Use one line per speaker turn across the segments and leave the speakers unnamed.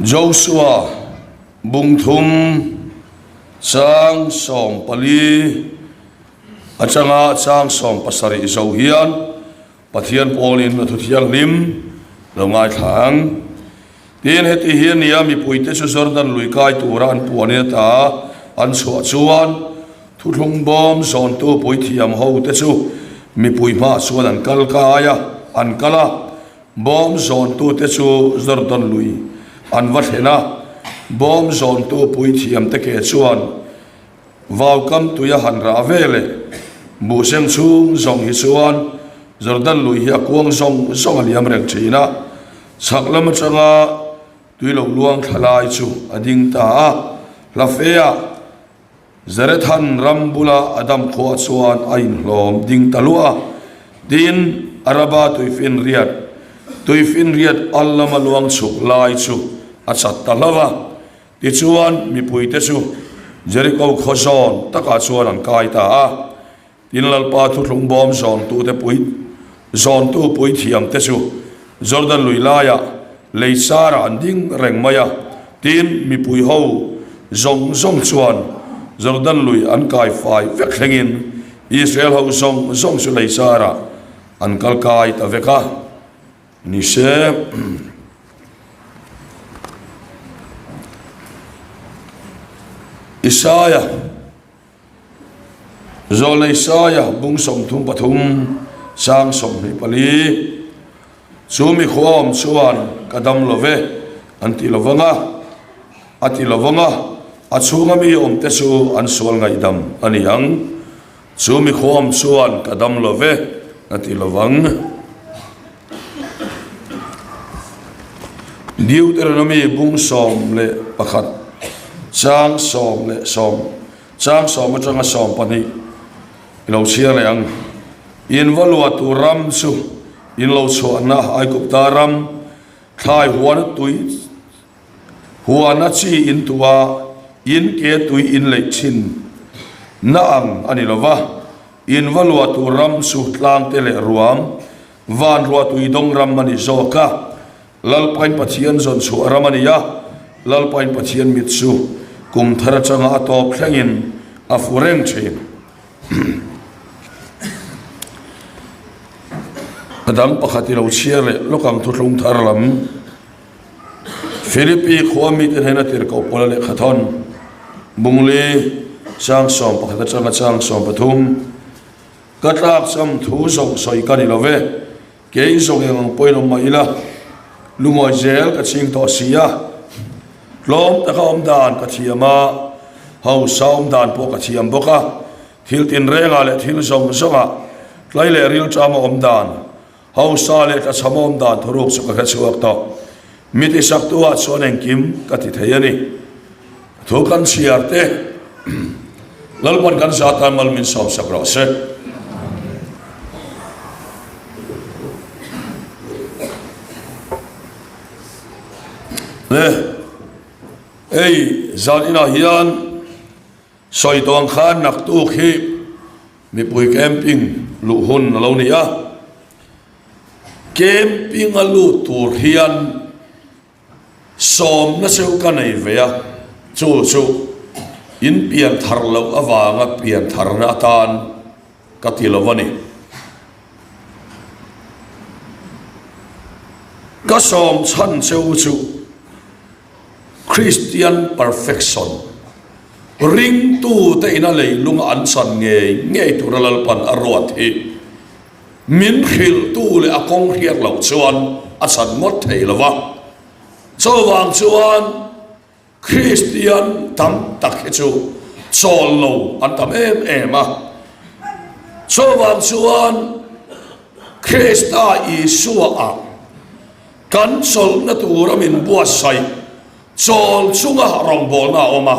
Josua bung thum chang 14 atanga chang 17 zo hian Pathian pawlin a thu thianghlim lo ngaithla ang. Tin, heti hi a nia, mipuite chu Jordan lui kai tura an puanin ata an chhuah chuan thuthlung bawm zawntu puithiam hote chu mipui hmaah chuan an kal kai a, an kal a, bawm zawntute chu Jordan lui an va thlen a, bawm zawntu puithiamte ke chuan Vaukam tui a han rah ve leh buhseng chhung zawng hi chuan Jordan lui hi a kuang zawng zawng a liam reng thin a, chhak lam atanga tui lo luang thla lai chu a ding ta a, hla feah Zarethan ram bula a dam khuah chuan a inhlawm ding ta luah a, tin Araba tuifinriat, tuifinriat al lama luang chhuk lai chu a chat ta hlauh a. Tichuan, mipuite chu Jeriko khaw zawn takah chuan an kai ta a. Tin, Lalpa thuthlung bawm zawntute pui zawntu puithiamte chu Jordan lui laiah lei sarah an ding reng mai a. Tin, mipui ho zawng zawng chuan Jordan lui an kai fai vek thlengin Israel ho zawng zawng chu lei sarah an kal kai ta vek a. Ni se, Isaia, Zawlna Isaia bung 33 chang 24, Chu mi khuaawm chuan ka dam lo ve an ti lo vang a, a ti lo vang a, a chhunga mi awmte chu an sual ngaihdam a ni ang. Chu mi khuam chuan ka dam lo ve a ti lo vang. Deuteronomy bung 11 chang 11 chang 10 atanga 12 i lo chhiar leh ang. In va luah tur ram chu in lo chhuahna Aigupta ram thlai huana tui Huana chi in tuah in ke tui in leih thin na ang a ni lo va, in va luah tur ram chu tlang te leh ruam, van ruah tui dawng ram a ni zawk a. Lalpain Pathian zawn chhuah ram a ni a, Lalpain Pathian mit chu kum thar atanga a tawp thlengin a fu reng thin. A dang pakhat i lo chhiar leh lawk ang thuthlung thar lam. Philippi khua mite hnena tirhkoh Paula lehkha thawn Bungli chang 11 atanga chang 13, Ka tlak cham thu zawng sawi ka ni lo ve, kei zawng eng ang pawhin awm mah ila, lungawi zel ka ching tawh si a, tlawm taka awm dan ka thiam a, hausa awm dan pawh ka thiam bawk a, thil tinrengah leh thil zawng zawngah tlai leh rilṭama awm dan Hausa leh tlachhamawm dan thuruk chu ka hre chhuak tawh. Mi tisaktu ah chuan engkim ka ti thei a ni. Thu kan chhiar te Lalpan kan za tan mal min sawmsak rawh se. Le, hei zan inah hian sawi tawh ang khan naktuk hi Mipui camping luh hun a lo ni a, camping a lut tur hian sawmna cheu ka nei ve a, chu chu in pian thar loh avanga pian tharna atan ka ti lo a ni. Ka sawm chhan cheu chu Christian perfection, ringtute ina leilunga an chan ngei ngei tura Lalpan a ruat hi min hrilhtu leh a kawng hriat loh chuan a chan ngawt thei lo va. Chuvang chuan Kristian tam tak hi chu chawl lo an tam em em a. Chuvang chuan Krista Isua ah Kan chawlhna tura min buatsaih chawl chunga rawngbawlna a awm a,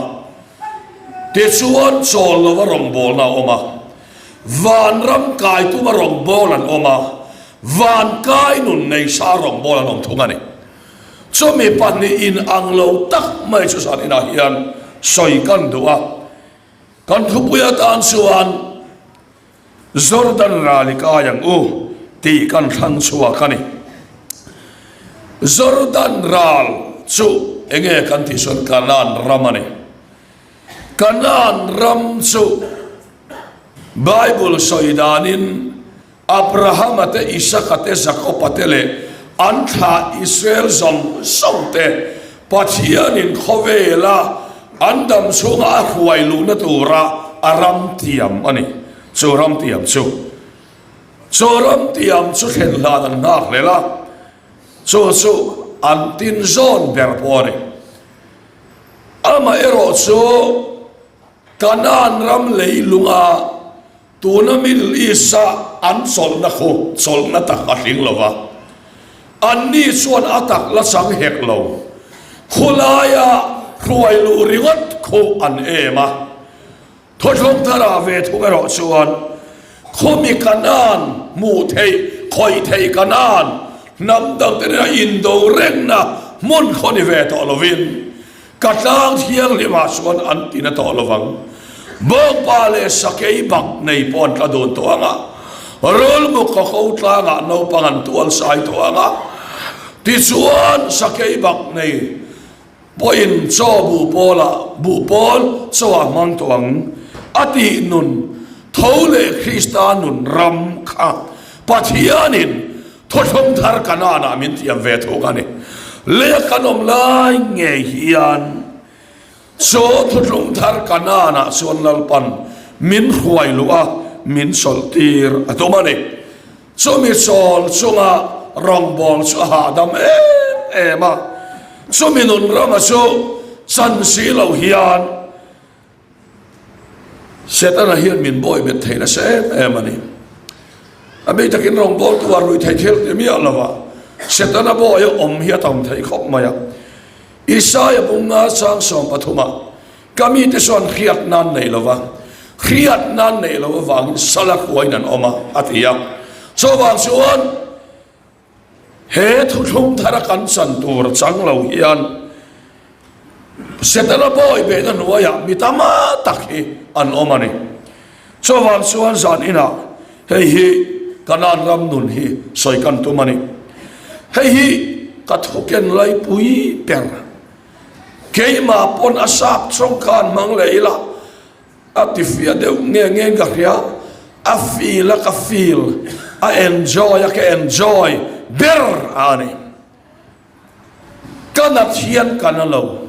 tichuan chawl lova rawngbawlna a awm a, vanram kai tuma rawngbâwl an awm a, van kai nun nei sa rawngbâwl an awm thung a ni. Chumi pahnihin ang lo tak mai chu zan inah hian sawi kan duh a, kan thupui atan chuan, Jordan ral i kai ang u tih kan thlang chhuak a ni. Jordan ral chu. enge kan tih chuan Kanaan ram a ni. Kanaan ram chu Bible sawi danin Abrahama te, Isaka te, Jakoba te leh an thlah Israel zawng zawng te Pathianin khawvela an dam chhunga a hruai luhna tura a ram tiam a ni. Chu ram tiam chu chu ram tiam chu thlen hlan an nghak hlel a, chu chu an tin zawn ber pawh a ni. Amaherawhchu Kanaan ram leilunga Tuna Middle East-a an chawlhna khu chawlhna tak a hling lo va, anni chuan a tak la chang hek lo. Khulaia hruai luh ringawt khu an em a. Thawthlawm tharah ve thung erawh chuan khawmi Kanaan hmuh theih, khawih theih Kanaan hnam dangte nena indo rengna hmun khaw ni ve tawh lovin, Ka tlang thianghlimah chuan an ti na tawh lovang. Bawngpa leh sakei bak nei pawh an tla dun tawh ang a, rulmuk ka ko tlangah naupang an tual sai tawh ang a, tichuan sakei bak nei pawhin chaw buh pawlah buh pawl chaw ah hmang tawh ang a tih nun tho leh Krista nun ram kha Pathianin Thawthlawm thar Kanaan-ah min tiam ve thung a ni. Leia kan awm lai ngei hian chaw thuthlung thar Kanaan-ah chuan Lalpan min hruai luh a, min chawlhtir a tum a ni. Chumi chawl chunga rawngbâwl chu a hahdam em em a, chumi nun rama chu chan si lo hian, Setana hian min bawi bet thei nasa em em a ni. A mi takin rawngbawltu a rui thei thil ti miah lo va, Setana bawi a awm hi a tam thei khawp mai a. Isaia bunga chang 13 ah, Ka mite chuan hriat nan nei lo va, hriat nan nei lo avangin sala hruaiin an awm a, a ti a. Chuvang chuan He thuthlung thara kan chan tur chang lo hian Setana bawi behna hnuaiah mi tam tak hi an awm a ni. Chuvang chuan zan inah hei hi Kanaan ram nun hi sawi kan tum a ni. Hei hi ka thuken laipui ber. Keimah pawn a sap chawng khan hmang leh ila. A ti fiah deuh nge nge ka hria, a feel a ka feel, a enjoy a ka enjoy ber a ni. Ka nat hian ka na lo,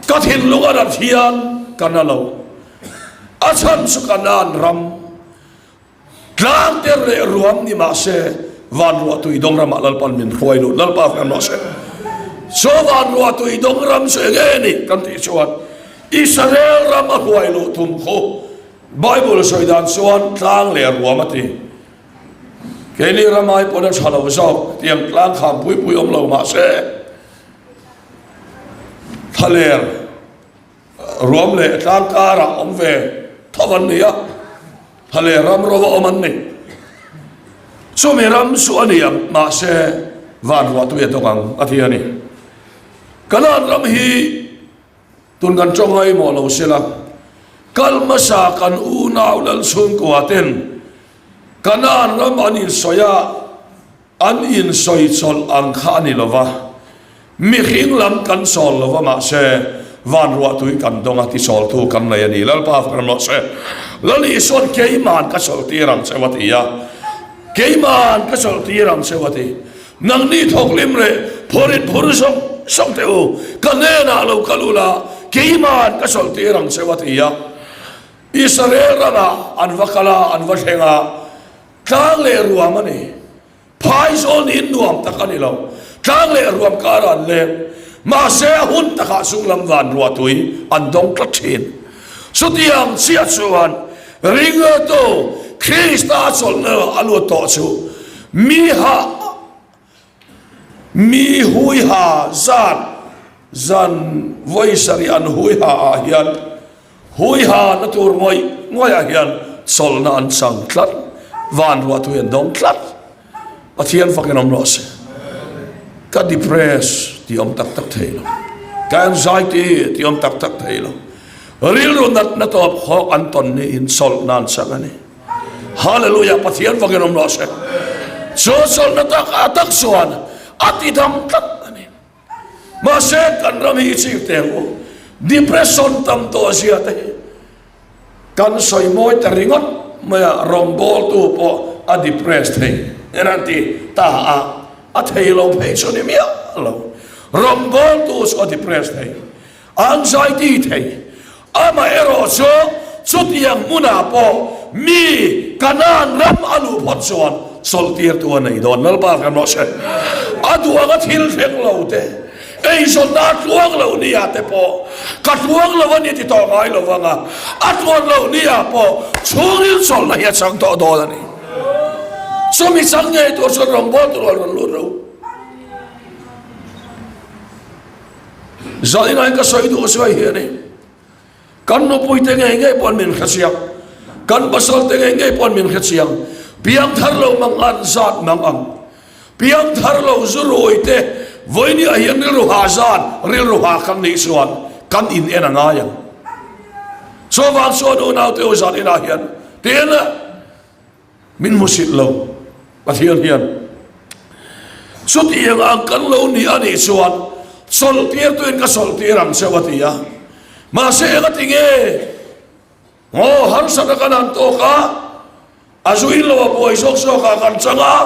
ka thinlung a nat hian ka na lo, a chhan chu ka nan ram. Tlang ter leh ruam ni mah se, van ruah tui dawng ramah Lalpan min hruai lut. Lalpa kan rawh se. Chu van ruah tui dawng ram chu eng nge ni kan tih chuan Israel ram a hruai luh thum khu Bible sawi dan chuan tlang leh ruam a ti. Keini ram ai pawn a tha lo zawk tiang tlang kham pui pui awm lo mah se thlaler Ruam leh tlang karah awm ve tho an ni a, tha leh ram rova awm an ni. Chumi ram chu a ni ang, mahse van ruah tui a dawng ang a ti a ni. Kanaan ram hi tun kan tawng ngaimawh lo sela, kal hmasa kan unau lal chhungkua ten Kanaan ram an insawi a, An insawi chawlh ang kha a ni lo va, mihring lam kan chawl lo va, mahse van ruahtui kan dawng a, tichawltu kan nei a ni. Lalpa fak ram rawh se. Lal Isua'n keima'n ka chawlhtir ang cheu a ti a, keima'n ka chawlhtir ang cheu a ti. Nangni thawklim leh phawrin phur zawng zawng teh u, ka hnenah lo kal ula, keima'n ka chawlhtir ang cheu a ti a. Israel ramah an va kal a, an va thleng a. Tlang leh ruam a ni. Phai zawl niin nuam tak a ni lo. Tlang leh ruam karah an leng. Mahse a hun takah chunglam van ruahtui an dawng tlat thin. Chutiang chiah chuan ringtu Krista a chawlhna a lut tawh chu mi hah Mi huiha zat zan vawi sarih an huiha ah hian huiha na tur ngawih ngawih ah hian chawlhna an chang tlat, van ruah tui an dawng tlat. Pathian fakin awm rawh se. Ka depress tih awm tak tak thei lo, ka anxiety tih awm tak tak thei lo, rilru natna tawp hawk an tawn niin chawlhna an chang a ni. Hallelujah Pathian vangin awm rawh se. Chu chawlhna tak a tak chuan a ti dam tlat a ni. Mahse kan ram hi i chik teh ang u, depression tam tawh zia te hi kan sawi mawi ta ringawt mai a, rawngbawltu pawh a depress thei en an ti ta a, a thei lo phei chu ni miah lo, rawngbawltu chu a depress thei. Anxiety thei. Amaherawhchu, chutiang hmunah pawh mi Kanaan ram a luh phawt chuan chawlhtirtu a nei dawn. Lalpa kan rawh se. A duh anga thil thleng lo te, eizawnna a tluang loh nia te pawh ka tluang lo a ni ti tawh ngai lo vang a, a tluan loh nia pawh chhungril chawlhna hi a chang tawh dawn a ni. Chumi chang ngei tur chuan rawngbawltu rual rawn lut ro. Zaingain ka sawi duh sawi hi a ni. Kan nupuite ngei ngei pawh an min hre chiang. Kan pasalte ngei ngei pawh an min hre chiang. Piang thar lo mang an zat mang ang. Piang thar lo zu rui te vawinia hian rilru ha zat rilru ha kan nih chuan kan in en a ngai ang. Chuvang chuan unaute u zan inah hian tin Min hmusit lo, Pathian hian chutiang ang kan lo ni a nih chuan chawlhtirtuin ka chawlhtir ang cheu a ti a. Mahse eng a ti nge? Ngaw harsatna kan han tawk a, a zuin lo a buai zawk zawkah kan chang a,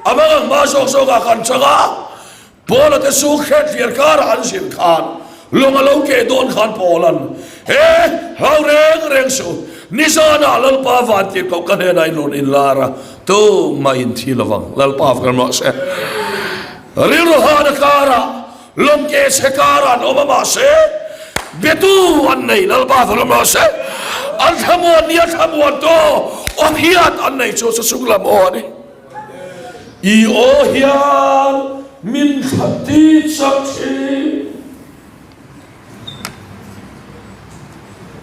a mangang hma zawk zawkah kan chang a, Paula te chu Khetliar karah an zin khan lawng a lo keh dawn khan Paula'n, He, hlau reng reng suh, nizanah Lalpa vantirhkoh ka hnenah in rawn inlar a, tumah in thi lo vang, Lalpa kan rawh se. Rilru hana karah, lawng keh chhe karah an awm a mahse, betu an nei, Lalpa kan rawh se. An thlamuan nia thlamuantu aw hiat an nei chu chu chunglam aw a ni. I aw hian min ti chak thin.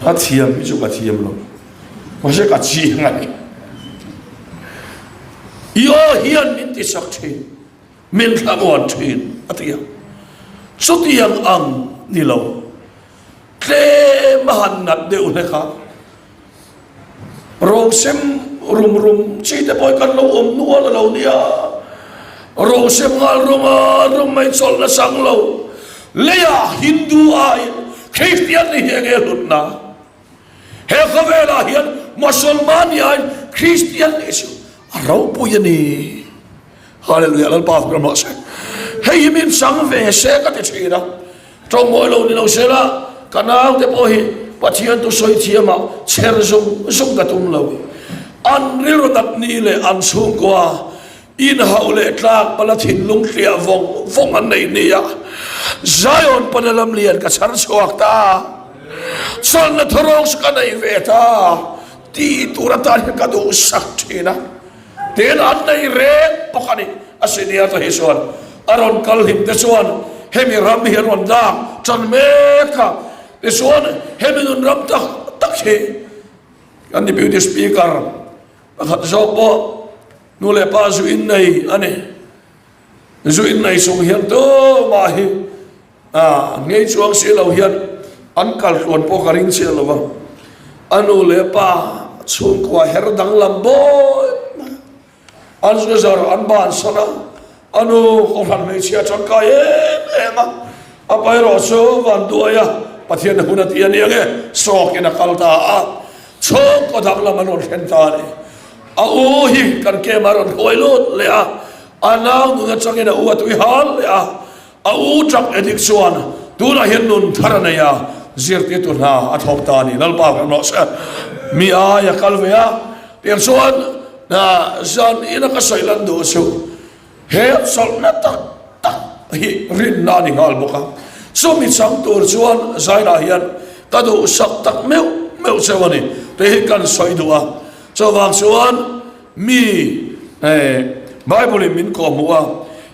Ka thiam hi chu ka thiam lo, mahse ka chiang a ni. I aw hian min ti chak thin, min thlamuan thin a ti a. Chutiang ang ni lo, tlem a han nat deuh hlek a. Rosem rum rum chi te pawh hi kan lo awm nual a lo nia. Rosem nghal rum a rum mai chawlh na chang lo. Leiah Hindu aiin Kristian ni hi enge hlutna? He khawvelah hian Mosolman ni aiin Kristian ni chu a ropui a ni. Hallelujah Lalpa fak rawh se. Hei hi min chang ve se ka ti thin a. Tawngmawi lo ni lo se la, ka naute pawh hi Pathian tu sawi thiamah chher zung zung ka tum lo. An rilru nat ni leh an chhungkua inhauh leh tlak pala thinlung tliah vawng vawng an neih nia. Zion pana lam lian ka chhar chhuak ta. Chawlhna thawrawng chu ka nei ve ta tih tur atan hian ka duhsak thin a. Tin an nei reng bawk a ni. A senior te hi chuan a rawn kal hlim te chuan hemi ram hi an rawn lak tan mek a. Tichuan hemi nun ram tak tak hi kan deputy speaker pakhat zawk pawh nu leh pa zu in nei a ni. Zu in nei chung hian tumah hi A ngei chuang si lo hian an kal tluan pawh ka ring chiah lo va, a nu leh pa chhungkua her danglam bawi mai a, an zuzar an bansan a, a nu kohhran hmeichhia tangkai em em a, a pa erawh chu van duai a, Pathian hun a ti a nia nge sawkin a kal ta a, chhungkaw danglam an rawn thlen ta a ni. A u hi kan kema a rawn hruai lut leh a, a nau nun atangin a u a tui hal leh a, A u ṭap edik chuan tunah hian nun thar a nei a, zirtirtu hna a thawk ta a ni. Lalpa kan rawh se. Mi ai a kal ve a, tiang chuan zan ina ka sawi lan duh chu he chawlhna tak tak hi rinna a ni nghal bawk a. Chumi chang tur chuan zainah hian ka duhsak tak meuh meuh cheu a ni tih hi kan sawi duh a. Chuvang chuan Mi, Bible in min kawhhmuh a,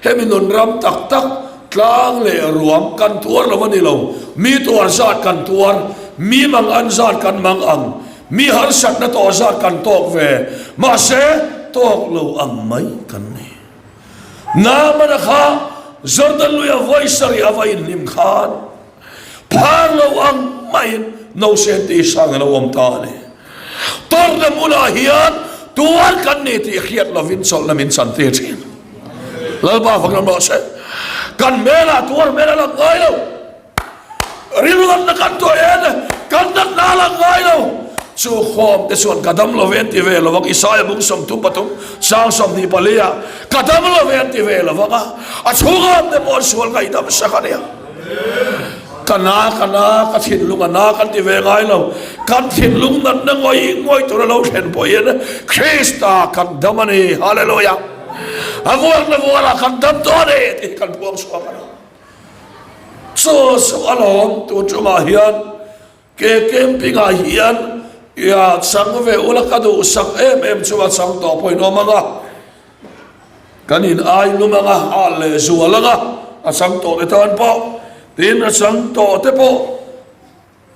hemi nun ram tak tak tlang leh ruam kan tuar lo a ni lo, mi tuar zat kan tuar, mi mang an zat kan mang ang, mi harsatna tawh zat kan tawk ve, mahse tawk lo ang mai kan ni. Naamana kha Jordan luia vawi sarih a va inhlim khan phar lo ang maiin Nosen tih sang a lo awm ta a ni. Tawrhna hmunah hian tuar kan ni tih hriat lovin chawlhna min chantir thin. Lalpa fak lam rawh se. Kan hmelah tuar hmel a lang ngai lo. Rilru natna kan tuah en, kan natna a lang ngai lo. Chu khawm te chuan ka dam lo ve an ti ve lo vang, Isaia bung 33 sang 24 ah ka dam lo ve an ti ve lo vang a, a chhungam te pawh an sual ngaihdam sak a nia. Ka na, ka na, ka thinlung a na kan ti ve ngai lo. Kan thinlung natna ngawih ngawih tur a lo thlen pawhin Krista kan dam a ni. Hallelujah! A vuakna vualah kan dam tawh a ni tih hi kan puang chhuak a ni. Chaw chu a lawm tun tumah hian ke camping ah hian ia chang ve ula ka duh sak em em chu a chang tawh pawhin awm ang a, kan in ai lum ang a, a leh zual ang a, a chang tawh te tan pawh tin a chang tawh te pawh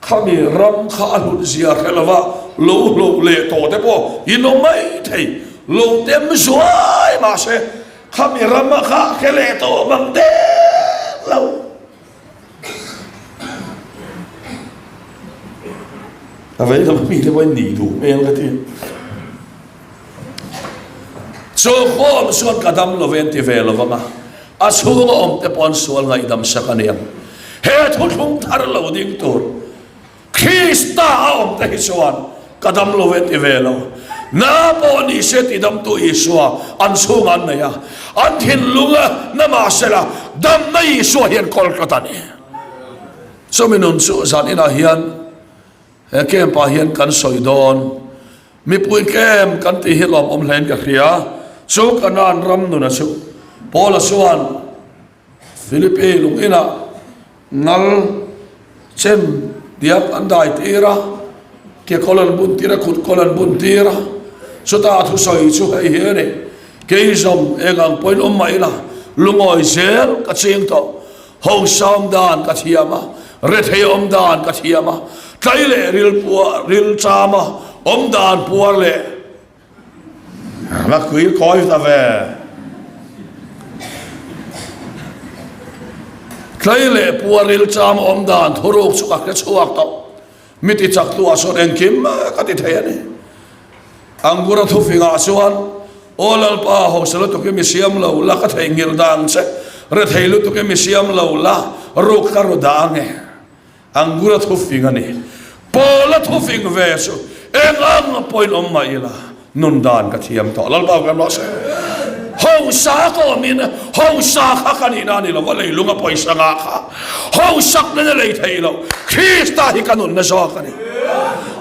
Khami ram kha a hlut zia hre lova lo hloh leh tawh te pawh in awm mai thei, lo tem zuai mahse khami rama kha hre leh tawh mang der lo. A vei lam mi te pawhin nih duh hmel ka ti. Chu khawm chuan ka dam lo ve an ti ve lo vang a, a chhunga awm te pawh an sual ngaihdam sak a ni ang. He thuthlung thar lo ding tur Krista a awm te hi chuan ka dam lo ve an ti ve lo. Na pawh ni se ti damtu Isua an chhungah an nei a, an thinlung a na mahsela damna Isua hian kawl tlat a ni. Chumi nun chu zan inah hian He camp ah hian kan sawi dawn. Mipui camp kan tih hi lawmawm hlein ka hria. Chu Kanaan ram nuna chu Paula chuan Philippi lung inah ngal chem diak an dai tir a, ke kawl an bun tir a, kut kawl an bun tir a. Chuta a thusawi chu hei hi a ni, Kei zawm eng ang pawhin awm mah ila, lungawi zel ka ching tawh. Hausa awm dan ka thiam a, rethei awm dan ka thiam a, tlai leh ril puar, ril cham a, awm dan puar leh la kui kawi ta ve. Tlai leh puar ril cham a awm dan thuruk chu ka hre chhuak tawh. Mi ti chak tu ah sawn engkim ka ti thei a ni. Angura thufingah chuan, Aw Lalpa, hausa lutuk i mi siam lo la, ka theihnghilh dah ang che. Rethei lutuk i mi siam lo la, ruk ka ru dah ang e. Angura thufing a ni. Paula thufing ve chu eng ang pawhin awm mah ila, Nun dan ka thiam tawh. Lalpa kan rawh se. Hausa ka awmin hausa kha ka nihna a ni lo va, leilung a pawisa ngah kha hausak nena lei theih loh. Krista hi ka nunna zawk a ni.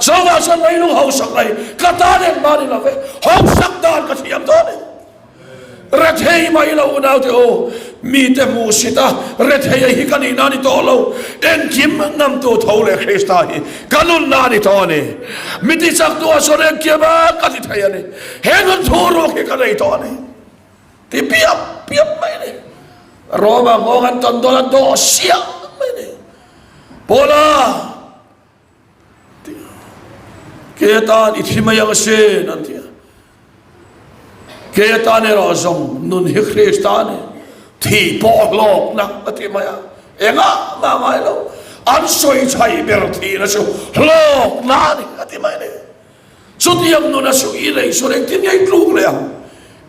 Chuvang chuan leilung hausak na hi ka tan engmah a ni lo ve. Hausak dan ka thiam tawh a ni. Rethei mai lo unaute aw, mite hmuhsit a, retheia hi ka nihna a ni tawh lo, engkim ngamtu tho leh Krista hi ka nunna a ni tawh a ni. Mi tichaktu a sawn engkim a ka ti thei a ni. He nun thu ruk hi ka nei tawh a ni. Ti piap piap mai a ni. Roma nghawng an tawn dawn a dawh siah mai a ni. Paula! Ke atan i thi mai ang asin an ti a. Ke atan erawh zawng nun hi Krista a ni. Thih pawh hlawkna a ti mai a. Engah mah ngai lo. An sawi chhaih ber thihna chu hlawkna a ni a ti mai a ni. Chutiang nuna chu i lei chuan engtin nge i tluk leh ang?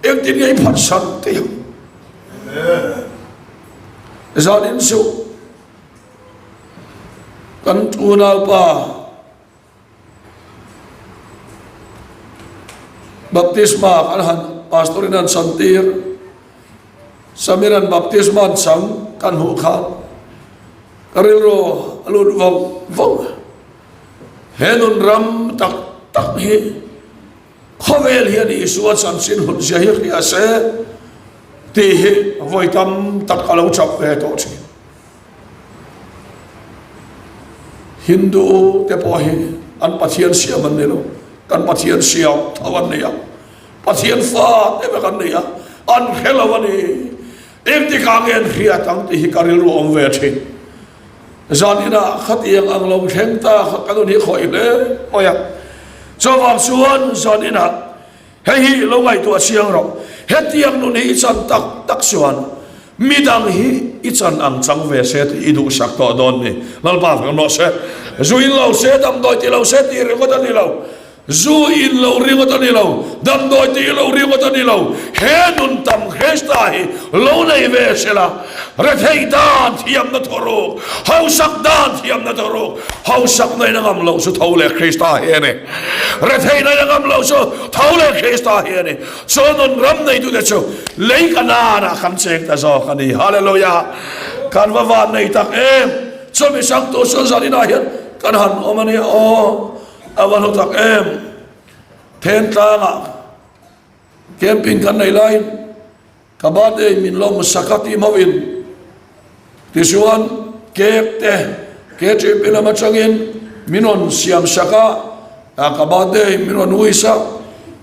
Engtin nge i phatsan teh ang? Zanin chu Kan unaupa baptisma kan han pastor in an chan tir Samir an baptisma an chang kan hmuh khan ka rilru a lut vawng vawng he nun ram tak tak hi khawvel hian Isua chanchin hun zia hi hria se tih hi vawi tam tak ka lo chap ve tawh thin. Hindu te pawh hi an Pathian siam an ni lo, kan Pathian siam tho an ni a, Pathian fa te vek an ni a, an hre lo a ni. Engtikah nge an hriat ang tih hi ka rilru a awm ve thin. Zan inah khatiang ang lo thleng ta kha ka nun hi khawih hle mai a. Chuvang chuan zan inah Hei hi lo ngaihtuah chiang rawh. Hetiang nun hi i chan tak tak chuan midang hi i chan ang chang ve se tih i duhsak tawh dawn ni. Lalpa vang rawh se. Zu in lo se, damdawi ti lo se tih ringawt a ni lo. Zu in lo ringawt a ni lo, damdawi tih lo ringawt a ni lo, he nun tam Krista hi lo nei ve sela, retheih dan thiamna thawruk, hausak dan thiamna thawruk, hausakna in a ngam loh chu tho leh Krista hi a ni, retheihna in a ngam loh chu tho leh Krista hi a ni, chu nun ram neitute chu lei Kanaan-ah kan cheng ta zawk a ni. Hallelujah! Kan va van nei tak em! Chumi changtu chu zaninah hian kan han awm a nia aw. A va hlu tak em! Thentlangah camping kan nei laiin ka birthday min lawm sak a tih hmauhin tichuan cake te KTP lam atangin min rawn siam sak a, ka birthday min rawn wish a,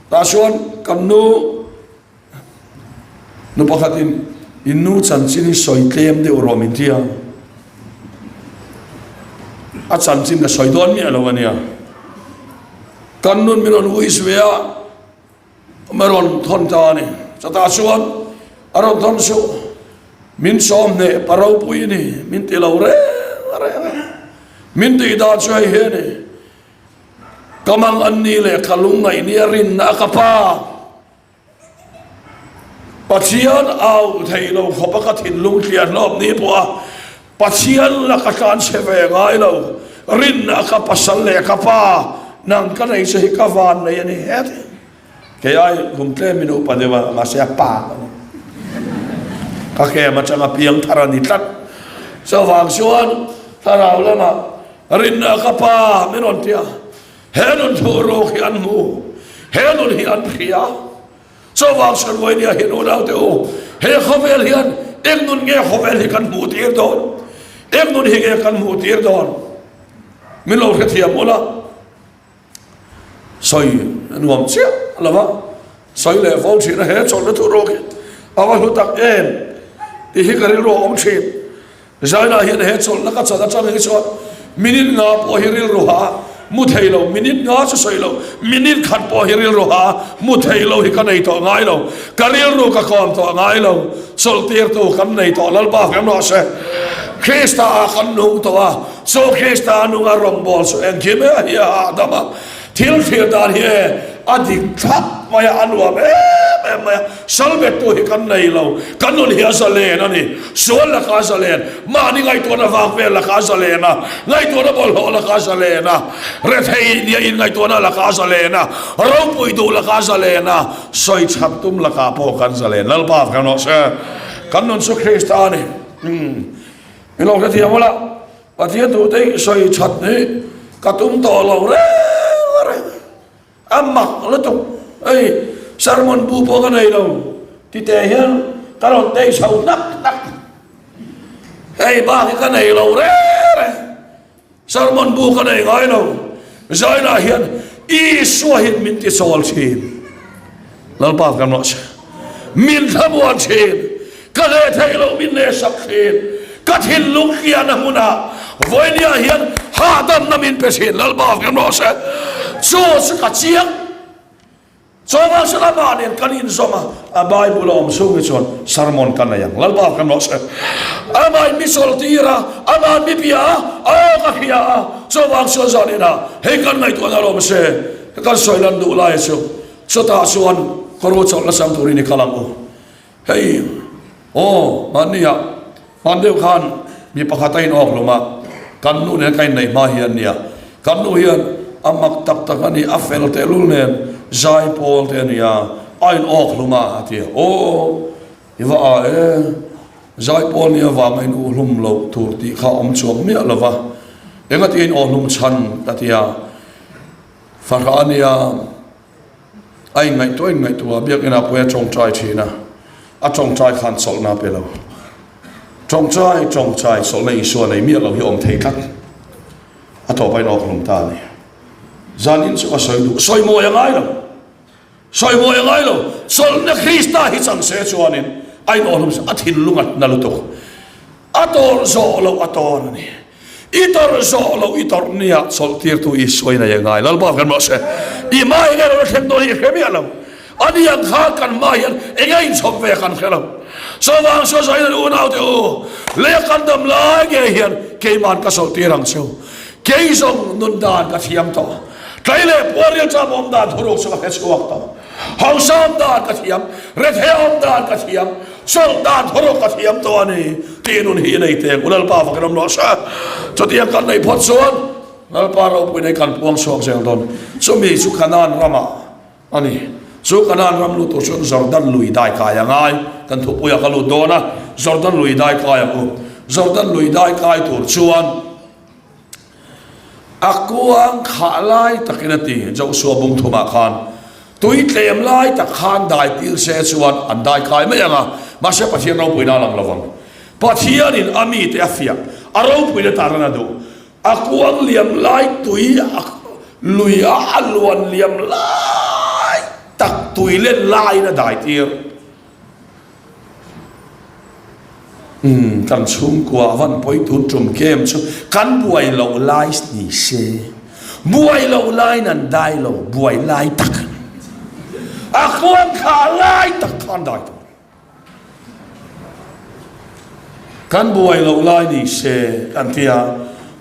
tah chuan kan nu Nu pakhatin, In nu chanchin hi sawi tlem deuh rawh min ti a. A chanchin ka sawi dawn miah lo a nia. Kan nun min rawn wish ve a, a rawn thawn ta a ni. Chutah chuan a rawn thawn suh, min sawm hneh pa ropui ni, min ti lo reng reng a. Min tih dan chu hei hi a ni, Ka mang an ni leh ka lungngaih nia rinna a ka pa. Pathian au thei lo khawp a ka thinlung tlian hlawp ni pawh a Pathian la ka tlan chhe ve ngai lo, rinna ka pasal leh ka pa nang ka nei che hi ka van nei a ni he ti. Kei ai kum tlem in upa deuh a, mahse a pa ka ni. Ka kem atanga piang thar a ni tlat. Chuvang chuan thlarau lamah rinna ka pa min rawn ti a. He nun thu ruk hi an hmu, he nun hi an hria. Chuvang chuan Vawihnia hian unaute u, he khawvel hian eng nun nge khawvel hi kan hmuh tir dawn? Eng nun hi nge kan hmuh tir dawn? Min lo hrethiam ula, sawi a nuam chiah lo va, sawi leh fo thin a, he chawlhna thu ruk hi a va hlu tak em tih hi ka rilru a awm thin. Zainah hian he chawlhna ka chan atang hi chuan minute nga pawh hi rilru ha mu thei lo, minute nga chu sawi lo, minute khat pawh hi rilru ha mu thei lo hi ka nei tawh ngai lo, ka rilru ka kawm tawh ngai lo, chawlh tirtu kan nei tawh Lalpa hmel rawh se. Krista ah kan nung tawh a, chu Krista nunga rawngbâwl chu engkim e hi a hahdam a, Thil thlir dan hi e a dik thlap mai a, a nuam em em mai a, salbettu hi kan nei lo, kan nun hi a zalen a ni, sual lakah a zalen, mahni ngaihtuahna vak vel lakah a zalen a, ngaihtuahna bawlhhlawh lakah a zalen a, rethei nia inngaihtuahna lakah a zalen a, ropui duh lakah a zalen a, sawi chhak tum lakah pawh kan zalen. Lalpa kan rawh se, kan nun chu Krista a ni. Min lo hrethiam ula. Pathian thu te sawi that hi ka tum tawh lo reng reng a mak lutuk hei sermon bu pawh ka nei lo tite hian ka rawn tei chho hnak hnak hei bak hi ka nei lo reng reng sermon bu ka nei ngai lo zainah hian Isua hian min ti chawl thin. Lalpa kan rawh se. Min thlamuan thin, ka leh theih loh min leh sak thin, ka thinlung hliahna hmunah vawinia hian hahdamna min pe thin. Lalpa kan rawh se. Chu chu ka chiang. Chawngah chuan amah nen kan inzawm a, a Bible a awm chhung hi chuan sermon ka nei ang. Lalpa kan rawh se. Amahin mi chawlhtir a, amahin mi bia a, aw ka hria a, chawngah chuan zaninah hei kan ngaihtuahna lawm se, kan sawi lan duh lai chu. Chutah chuan kawr chawlh la chang turin i kal ang u. Hei, aw, mahniah hman deuh khan mi pakhat a inawk hlum a, kan nu nen ka inneih hma hi an nia. Kan nu hian a mak tak tak a ni, a fel tehlul nen zai pawl te a nia, a inawk hlum a, a ti a. Aw, i va a e, zai pawl nia vanga in uh hlum loh tur tih kha awm chuang miah lo va, engati in awh hlum chhan ka ti a. Fahrah a nia, a inngaihtuah inngaihtuah a, biakinah pawh hian a tawngtai thin a, a tawngtai khan chawlhna a pe lo. Tawngtai tawngtai chawlhna Isua nei miah lo hi awm thei tlat. A tawp a inawk hlum ta a ni. Zanin chu ka sawi duh, sawi mawi a ngai lo. Sawi mawi a ngai lo, chawlhna Krista hi chang se chuanin a inawhlum a thinlung a na lutuk. A tawrh zawh loh a tawn a ni. I tawrh zawh loh i tawrh nia chawlh tirtu Isua in a ye ngai. Lalpa kan rawh se. I hma enge lo la thleng dawn hi i hre miah lo. A ni ang kha kan hma hian enge inchhawp ve kan hre lo. Chuvang saw zain an unaute u, lei a kan dam lai ngei hian keiman ka chawlh tir ang chu. Kei zawng nun dan ka thiam tawh. Tlai leh puar rial cham awm dan thuruk chu ka hre chhuak tawh. Hausa awm dan ka thiam, rethei awm dan ka thiam, chawlh dan thuruk ka thiam tawh a ni tih nun hi i nei teng. U Lalpa fakin awm rawh se. Chutiang kan neih phawt chuan Lalpa ropui nei kan puang chhuak zel dawn. Chumi chu Kanaan ramah a ni. Chu Kanaan ram lut tur chuan Jordan lui dai kai a ngai. Kan thupuiah ka lut dawn a, Jordan lui dai kai ang u. Jordan lui dai kai tur chuan A kuang khah lai takin a ti, Joshua bung thumah khan tui tlem lai tak khan dai tir se chuan an dai kai mai ang a, mahse Pathian ropuina a lang lo vang. Pathianin a mite a fiah, a ropuina tan a duh. A kuang liam lai tui a lui a a luan liam lai tak tui len laiin a dai tir. Umm kan chhungkua a van pawi tun tum kem chu kan buai loh lai ni se buai loh laiin an dai lo buai lai tak a khuan kha lai tak kha an dai tur kan buai loh lai ni se kan tia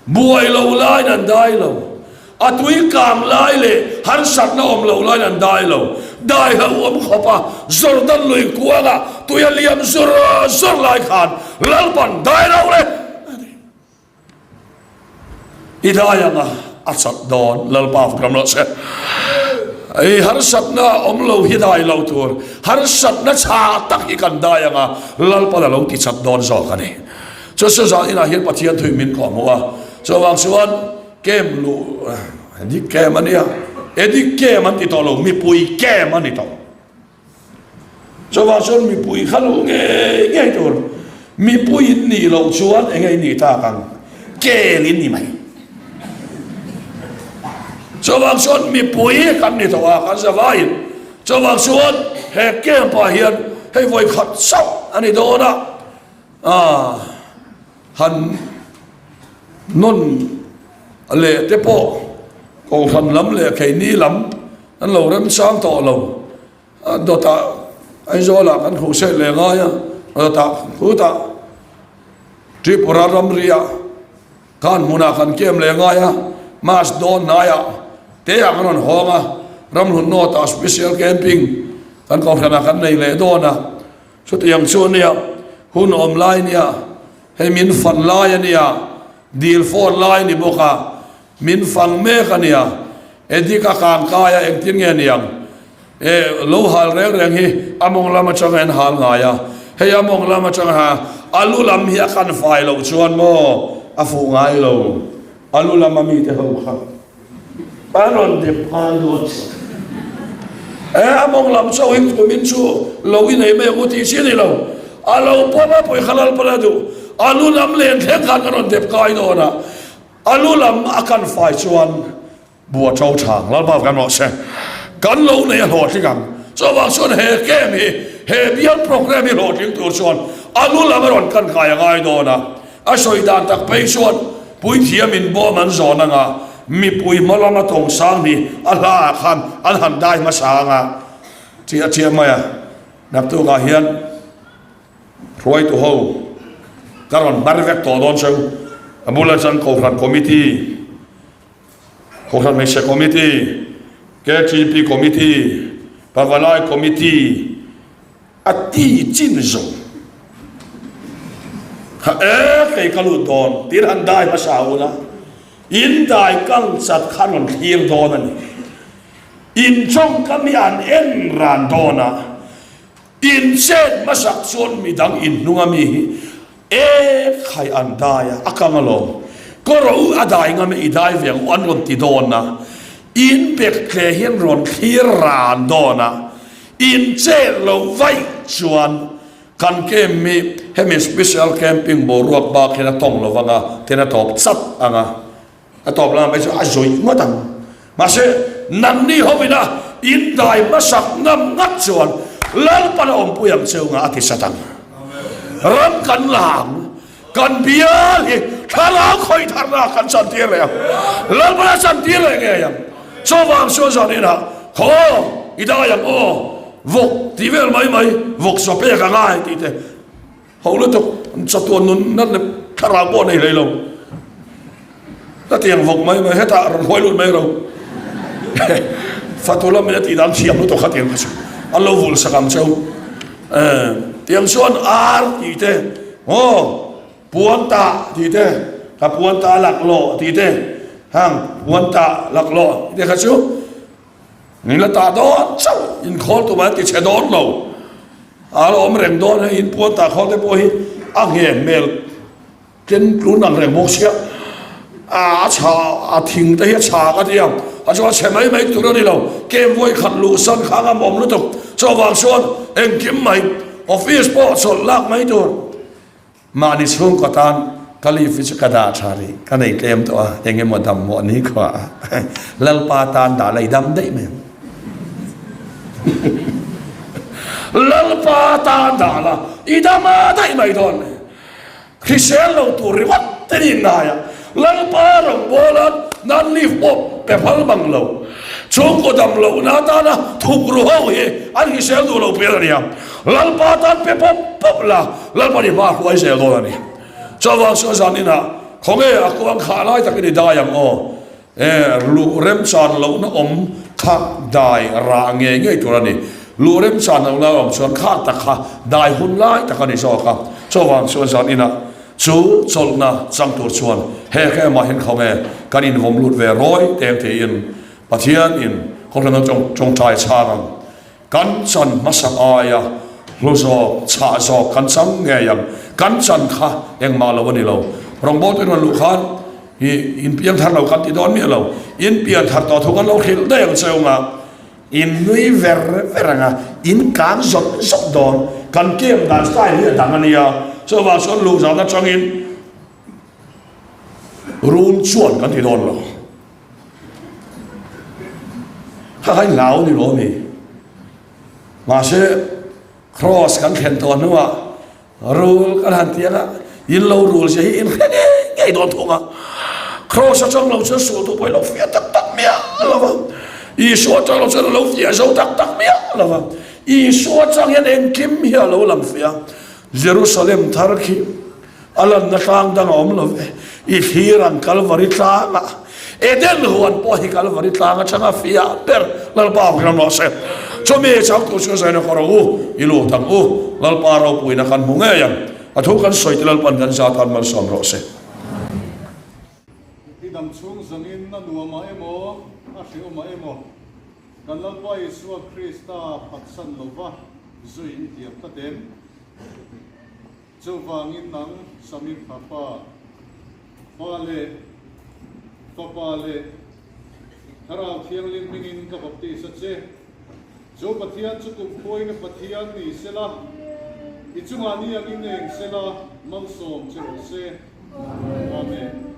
buai loh laiin an dai lo A tui kang lai leh harsatna awm loh laiin an dai lo. Dai hlauhawm khawp a, Jordan lui kuanga tui a liam zur zur lai khan Lalpan dai lo le a ti. I dai anga a chat dawn, Lalpa fak ram rawh se. I harsatna awm lo hi dai lo tur, harsatna chhah tak hi kan dai anga Lalpan a lo ti chat dawn zawk a ni. Chu Suzan inah hian Pathian thui min kawhhmuh a, chuvang chuan Camp luh Edik camp a nia, Edik camp an ti tawh lo, mipui camp a ni tawh. Chuvang chuan mipui kha luh ngei ngei tur, mipui in nih loh chuan eng nge in nih tak ang, kel in ni mai. Chuvang chuan mipui kan ni tawh a, kan za vaiin. Chuvang chuan he camp ah hian hei vawi khat chauh a ni dawn a, ah. Han nawn leh te pawh Kohhran lam leh keini lam an lo remchang tawh lo. A dawtah Aizawlah kan khuhseh leh ngai a, a dawtah khutah Tripura ramriah khan hmunah kan kem leh ngai a, March dawn hnaiah teah kan rawn hawng a, Ramhlun North-ah Special Camping kan Kohhranah kan nei leh dawn a. Chutiang chu a nia, hun awm lai a nia, hei min fan lai a nia, dil fawn lai a ni bawk a, min fang mek a nia, Edik a kang kai a engtin nge niang? E, lo hal reng reng hi a mawng lam atanga en hal ngai a, hei a mawng lam atanga ha, a lu lam hi a kan fai loh chuan maw a fuh ngai lo, a lu lam a mite ho kha. A rawn dep nghal dawn chu. E, a mawng lam chauh in kumin chu lo i nei mai ang u tih chi a ni lo. A lo pawm a pawi kha Lalpan a duh. A lu lam len thleng khan ka rawn dep kai dawn a. A lu lam a kan fai chuan bua to thang Lalpa kan rawh se. Kan lo nei a hlawhtling ang. Chuvang chuan he camp hi, he bial programme hi hlawhtling tur chuan a lu lam a rawn kan kai a ngai dawn a. A sawi dan tak phei chuan puithiam in bawm an zawn anga mipui hma lama tawng sang hi a hla ah khan an han dai hmasa anga tih a chiah mai a. Naktuk ah hian hruaitu ho ka rawn hmar vek tawh dawn cheu. A bula chuan Kohhran Committee, Kohhran Hmeichhe Committee, KTP Committee, Pavalai Committee, A ti chin zawng kha e kei ka lut dawn tiin han dai hmasa hun a, in dai kang chat kha an rawn thlir dawn a ni. In tawngkam hi an en ran dawn a, in chet hmasak chuan midang in hnung a mi hi e khai an dai a, a kang alawm. Kawr u a dai ngam e i dai ve ang u an rawn ti dawn a, in bek tle hi an rawn thlir ran dawn a, In chet loh vaih chuan kan camp hi hemi special camping boruak bak hian a tawng lo vang a, tin a tawp chat ang a, a tawp lamah phei chuan a zawih ngawt ang. Mahse, nangni hovina in dai hmasak ngam ngat chuan Lalpan a awmpui ang cheu nga a ti chat ang. Ram kan la ang, kan bial hi thlarau khawih tharna kan chantir leh ang. Lalpan a chantir leh ngei ang. Chuvang chuan zan inah khaw i dai ang aw, vawk tih vel mai mai, vawk chaw pek a ngai tih te ho lutuk chatuan nun nat leh thlarau pawh a nei hlei lo. Ka tiang vawk mai mai hetah rawn huai lut mai ro. Fatu lamin a tih dan thiam lutuk kha tiang kha chu an lo vul sak ang cheu. Tiang chuan ar tih te, aw puan tah tih te, ka puan tah laklawh tih te, hang puan tah laklawh tih te kha chu Ni la tah dawn chauh inkhawl tumah an ti chhe dawn lo. A la awm reng dawn hei in puan tah khawl te pawh hi a ngheh hmel ken tlun ang reng bawk sia. A chha a thing te hi a chha ka ti ang. A chuan a chhe mai mai tur a ni lo. Kem vawi khat luh san kha a ngam awm lutuk. Chuvang chuan engkim mai office pawh chawlh lak mai tur. Mahni chhungkaw tan ka leave hi chu ka dah tha rih, ka nei tlem tawh a, eng emaw dam mawh ni khua a, Lalpa tan dah lei dam daih mai ang. Lalpa tan dah la, i dam a daih mai dawn le. Hrisel lo tur ringawt te ni ngai a, Lalpa rawngbawla nan leave pawh pe phal mang lo. Chhungkaw dam lohna atana thuk ru ho hi an hrisel duh lo pial a nia. Lalpa tan pe pawp pawp la, Lalpa ni hma a hruai zel dawn a ni. Chuvang chuan zan inah khawnge a kuang khah lai takin i dai ang aw? E, luh remchan lohna awm kha dai rah ngei ngei tur a ni. Luh remchan lohna awm chuan kha tak kha dai hun lai tak a ni zawk a. Chuvang chuan zan inah chu chawlhna chang tur chuan he ka emah hian khawnge kan invawm lut ve rawi teng tiin Pathian in kawnghlana tawngtai chhang ang. Kan chan hmasa aia hlu zawk, chhah zawk kan chang ngei ang. Kan chan kha engmah lo a ni lo. Rawngbawltu in rawn luh khan i inpiang thar lo kan ti dawn miah lo. In pian thar tawh thu kan lo hrilh daih ang che unga in nui ver ver ang a, in kang zawt zawt dawn. Kan kem dan style hi a dang a nia. Chuvang chuan luh zan atangin rul chuan kan ti dawn lo. Kha kha hlau ni lo mi. Mahse cross kan thlen tawh hnuah rul kan han ti anga in lo rul zia hi in hre ngei ngei dawn thung a. Cross atang lo chuan sual tu pawh i lo fiah tak tak miah lo va. Isua atang lo chuan a lo fiah zo tak tak miah lo va. Isua atang hian engkim hi a lo lang fiah. Jerusalem thar khi A lanna tlang dang a awm lo ve. I thlir ang Kalvari tlangah. Eden huan pawh hi Kalvari tlang atanga fiah ber Lalpa ang ram rawh se. Chumi changtu chu zaina kawr ang u, i lut ang u. Lalpa ropuina kan hmu ngei ang. A thu kan sawi te Lalpan kan za tan malsawm rawh se.
I dam chhung zawngin a nuamah emaw, a hrehawmah emaw, kan Lalpa Isua Krista phatsan lova zui i thiam tlat em? Chuvangin nang Samim Thapa, Pa leh Fapa leh Thlarau Thianghlim hmingin ka baptis a che. Chu Pathian chu kumkhuaina Pathian ni sela, i chungah ni angin eng sela, malsawm che rawh se. Amen.